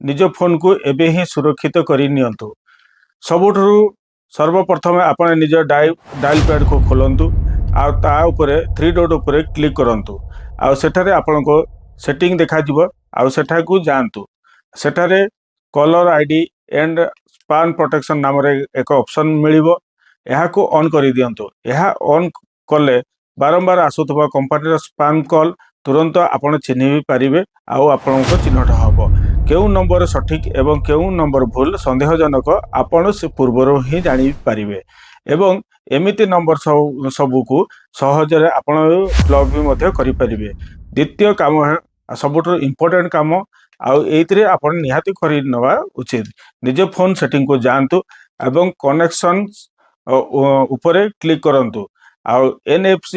ନିଜ ଫୋନକୁ ଏବେ ହିଁ ସୁରକ୍ଷିତ କରି ନିଅନ୍ତୁ। ସବୁଠାରୁ ସର୍ବପ୍ରଥମେ ଆପଣ ନିଜ ଡାଇଲ୍ ପ୍ୟାଡ଼୍କୁ ଖୋଲନ୍ତୁ ଆଉ ତା ଉପରେ ଥ୍ରୀ ଡଟ୍ ଉପରେ କ୍ଲିକ୍ କରନ୍ତୁ। ଆଉ ସେଠାରେ ଆପଣଙ୍କ ସେଟିଂ ଦେଖାଯିବ ଆଉ ସେଠାକୁ ଯାଆନ୍ତୁ। ସେଠାରେ Caller ID and Spam Protection ନାମରେ ଏକ ଅପସନ୍ ମିଳିବ। ଏହାକୁ ଅନ୍ କରିଦିଅନ୍ତୁ। ଏହା ଅନ୍ କଲେ ବାରମ୍ବାର ଆସୁଥିବା କମ୍ପାନୀର ସ୍ପାମ୍ କଲ୍ ତୁରନ୍ତ ଆପଣ ଚିହ୍ନି ବି ପାରିବେ ଆଉ ଆପଣଙ୍କ ଚିହ୍ନଟ ହେବ କେଉଁ ନମ୍ବର ସଠିକ୍ ଏବଂ କେଉଁ ନମ୍ବର ଭୁଲ, ସନ୍ଦେହଜନକ, ଆପଣ ସେ ପୂର୍ବରୁ ହିଁ ଜାଣିପାରିବେ ଏବଂ ଏମିତି ନମ୍ବର ସବୁକୁ ସହଜରେ ଆପଣ ବ୍ଲକ୍ ବି ମଧ୍ୟ କରିପାରିବେ। ଦ୍ୱିତୀୟ କାମ, ସବୁଠାରୁ ଇମ୍ପୋର୍ଟାଣ୍ଟ କାମ ଆଉ ଏଇଥିରେ ଆପଣ ନିହାତି କରିନେବା ଉଚିତ। ନିଜ ଫୋନ୍ ସେଟିଂକୁ ଯାଆନ୍ତୁ ଏବଂ କନେକ୍ସନ୍ ଉପରେ କ୍ଲିକ୍ କରନ୍ତୁ ଆଉ NFC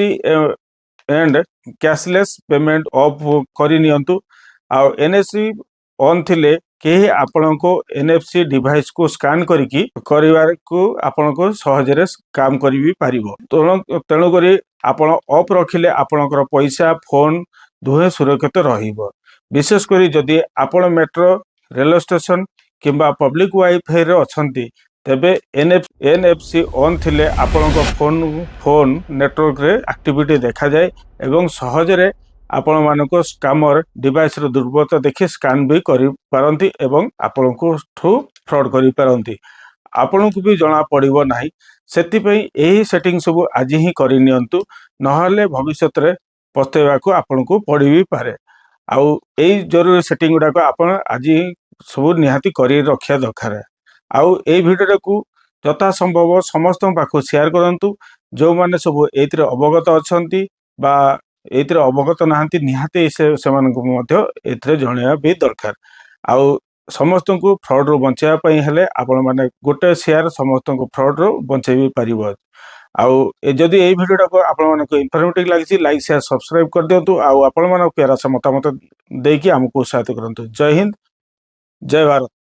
and cashless payment off କରିନିଅନ୍ତୁ। ଆଉ ଏନ୍ଏଫ୍ସି ଅନ୍ ଥିଲେ କେହି ଆପଣଙ୍କ ଏନ୍ଏଫ୍ସି ଡିଭାଇସକୁ ସ୍କାନ୍ କରିକି କରିବାକୁ ଆପଣଙ୍କୁ ସହଜରେ କାମ କରି ବି ପାରିବ। ତେଣୁକରି ଆପଣ ଅଫ୍ ରଖିଲେ ଆପଣଙ୍କର ପଇସା, ଫୋନ୍ ଦୁହେଁ ସୁରକ୍ଷିତ ରହିବ। ବିଶେଷ କରି ଯଦି ଆପଣ ମେଟ୍ରୋ, ରେଲୱେ ଷ୍ଟେସନ କିମ୍ବା ପବ୍ଲିକ ୱାଇଫାଇରେ ଅଛନ୍ତି, ତେବେ ଏନ୍ଏଫ୍ସି ଅନ୍ ଥିଲେ ଆପଣଙ୍କ ଫୋନ୍ ନେଟୱାର୍କରେ ଆକ୍ଟିଭିଟି ଦେଖାଯାଏ ଏବଂ ସହଜରେ ଆପଣମାନଙ୍କ ସ୍କାମର ଡିଭାଇସର ଦୁର୍ବଳତା ଦେଖି ସ୍କାନ୍ ବି କରିପାରନ୍ତି ଏବଂ ଆପଣଙ୍କଠୁ ଫ୍ରଡ୍ କରିପାରନ୍ତି। ଆପଣଙ୍କୁ ବି ଜଣା ପଡ଼ିବ ନାହିଁ। ସେଥିପାଇଁ ଏହି ସେଟିଂ ସବୁ ଆଜି ହିଁ କରିନିଅନ୍ତୁ, ନହେଲେ ଭବିଷ୍ୟତରେ ପସ୍ତେଇବାକୁ ଆପଣଙ୍କୁ ପଡ଼ି ବି ପାରେ। ଆଉ ଏଇ ଜରୁରୀ ସେଟିଂ ଗୁଡ଼ାକ ଆପଣ ଆଜି ସବୁ ନିହାତି କରି ରଖିବା ଦରକାର। ଆଉ ଏଇ ଭିଡ଼ିଓଟାକୁ ଯଥା ସମ୍ଭବ ସମସ୍ତଙ୍କ ପାଖକୁ ସେୟାର କରନ୍ତୁ। ଯେଉଁମାନେ ସବୁ ଏଇଥିରେ ଅବଗତ ଅଛନ୍ତି ବା ଏଇଥିରେ ଅବଗତ ନାହାନ୍ତି, ନିହାତି ସେମାନଙ୍କୁ ମଧ୍ୟ ଏଥିରେ ଜଣାଇବା ବି ଦରକାର। ଆଉ ସମସ୍ତଙ୍କୁ ଫ୍ରଡ଼ରୁ ବଞ୍ଚାଇବା ପାଇଁ ହେଲେ ଆପଣମାନେ ଗୋଟେ ସେୟାର ସମସ୍ତଙ୍କୁ ଫ୍ରଡ଼ରୁ ବଞ୍ଚେଇ ବି ପାରିବ। ଆଉ ଯଦି ଏଇ ଭିଡ଼ିଓଟାକୁ ଆପଣମାନଙ୍କୁ ଇନଫର୍ମେଟିଭ୍ ଲାଗିଛି, ଲାଇକ୍, ସେୟାର, ସବସ୍କ୍ରାଇବ୍ କରିଦିଅନ୍ତୁ ଆଉ ଆପଣମାନଙ୍କ ପ୍ୟାରା ମତାମତ ଦେଇକି ଆମକୁ ଉତ୍ସାହିତ କରନ୍ତୁ। ଜୟ ହିନ୍ଦ, ଜୟ ଭାରତ।